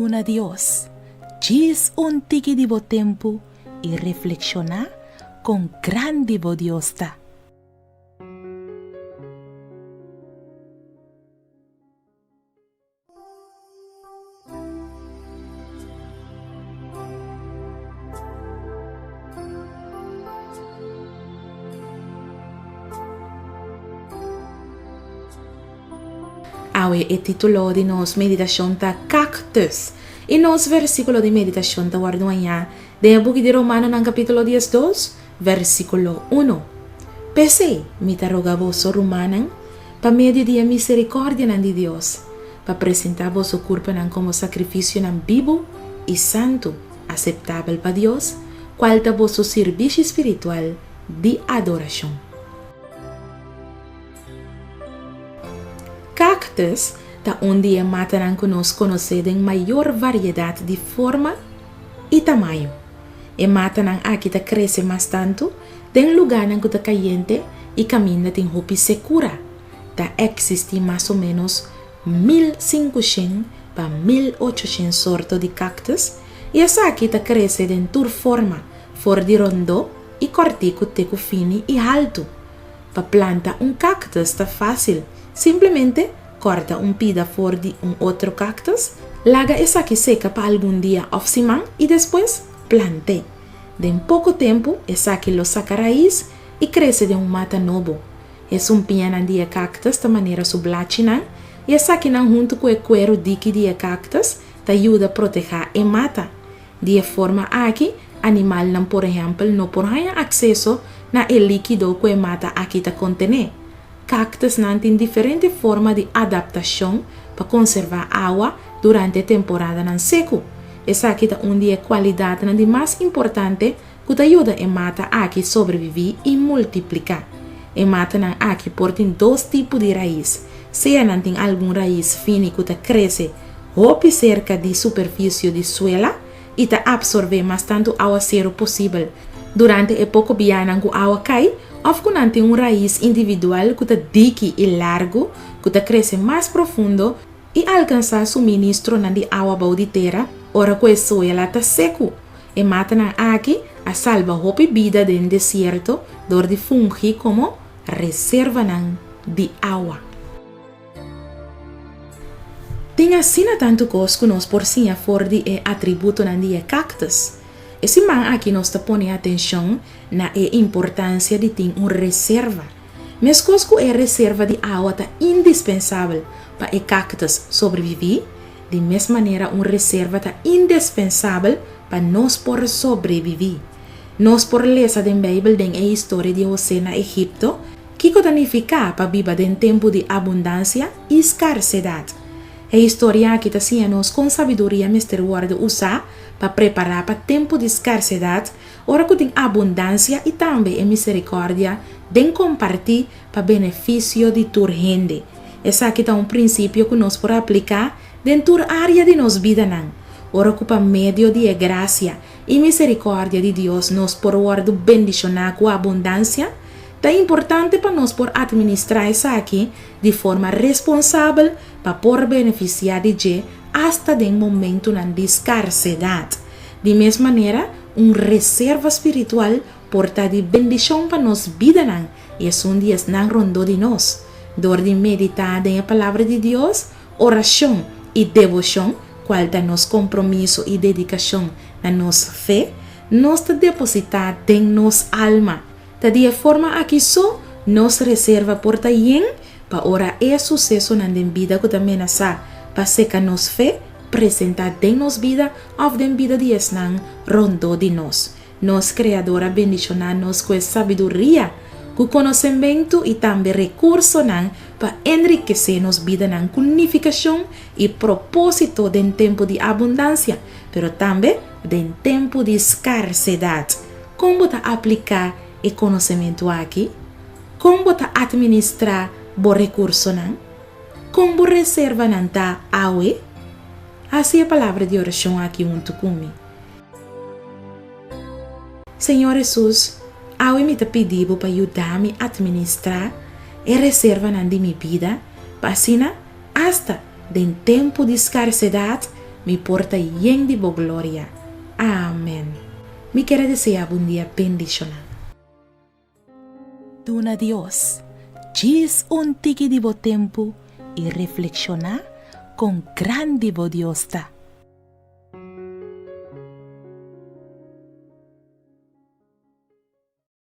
Duna Dios djis un tiki di bo tempu i reflekshoná kon grandi bo Dios ta. Awe e título di nos meditashon ta Kaktus i nos versíkulo di meditashon ta wòrdu hañá den e buki di Romanonan kapítulo 12, versíkulo 1. P'esei mi ta roga boso, rumannan, pa medio di e miserikòrdianan di Dios, pa presentá boso kurpanan komo sakrifisionan bibu i santu, aseptabel pa Dios, kual ta boso sirbishi spiritual di adorashon. Kaktus ta un di e matanan ku nos konosé den mayor variedat di forma i tamaño. E matanan aki ta krese mas tantu den lugánan ku ta kayente i kaminda tin hopi sekura. Ta eksistí mas o ménos 1500 pa 1800 sorto di kaktus i esaki ta krese den tur forma, for di rondó i kòrtiku te ku fini i haltu. Pa planta un kaktus ta fásil, simplemente kòrta un pida for di un otro kaktus, laga esaki seka pa algun dia òf siman i despues plant'é. Den poko tempu esaki lo saka rais i krese den un mata nobo. E sumpiñanan di e kaktus ta manera su blachinan i esakinan huntu ku e kueru diki di e kaktus ta yuda protehá e mata. Di e forma aki, animalnan por ehèmpel no por haña akseso na e líkido ku e mata aki ta kontené. Kaktusnan tin diferente forma di adaptashon pa konservá awa durante temporadanan seku. Esaki ta un di e kualidatnan di mas importante ku ta yuda e mata aki sobreviví i multipliká. E matanan aki por tin dos tipo di rais, sea nan tin algun rais fini ku ta krese hopi serka di superfisio di suela i ta apsorbé mas tantu awaseru posibel durante e poko bianan ku awa kai, òf ku nan tin un rais individual ku ta diki i largu ku ta krese mas profundo i alkansá suministronan di awa bou di tera ora ku e suela ta seku. E matanan aki a salba hopi bida den desierto dor di fungi komo reservanan di awa. Tin asina tantu kos ku nos por siña for di e atributonan di e kaktus. E siman aki nos ta pone atenshon na e importansia di tin un reserva. Meskos ku e reserva di awa ta indispensabel pa e kaktus sobreviví, di mes manera un reserva ta indispensabel pa nos por sobreviví. Nos por lesa den Beibel den e historia di Hosé na Egipto kiko ta nifiká pa biba den tempu di abundansia i skarsedat. E historia aki ta siña nos kon sabiduria mester wòrdu usá pa prepará pa tempu di skarsedat ora ku tin abundansia i tambe e miserikòrdia den kompartí pa benefisio di tur hende. Esaki ta un prinsipio ku nos por apliká den tur área di nos bidanan. Ora ku pa medio di e grasia i miserikòrdia di Dios nos por wòrdu bendishoná ku abundansia, ta importante pa nos por atministrá esaki di forma responsabel pa por benefisiá di dje asta den momentunan di skarsedat. Di mes manera, un reserva spiritual por ta di bendishon pa nos bidanan i esun di esnan rondó di nos. Dor di meditá den e Palabra di Dios, orashon i deboshon, kual ta nos kompromiso i dedikashon na nos fe, nos ta depositá den nos alma. Ta di e forma aki so nos reserva por ta yen pa ora e susesonan den bida ku ta menasá pa seka nos fe presentá den nos bida òf den bida di esnan rondó di nos. Nos Kreador a bendishoná nos ku e sabiduria, ku konosementu i tambe rekursonan pa enrikesé nos bidanan ku nifikashon i propósito den tempu di abundansia, pero tambe den tempu di skarsedat. Kon bo ta apliká e konosementu aki? Kon bo ta atministrá bo rekursonan? Kon bo reservanan ta awe? Hasi e palabra di orashon aki huntu ku mi. Señor Hesus, awe mi ta pidi bo pa yuda mi atministrá e reservanan di mi bida pa asina, asta den tempu di skarsedat, Mi por ta yen di bo gloria. Amen. Mi kier a desea bo un dia bendishoná. Duna Dios djis un tiki di bo tempu i reflekshoná kon grandi bo Dios ta.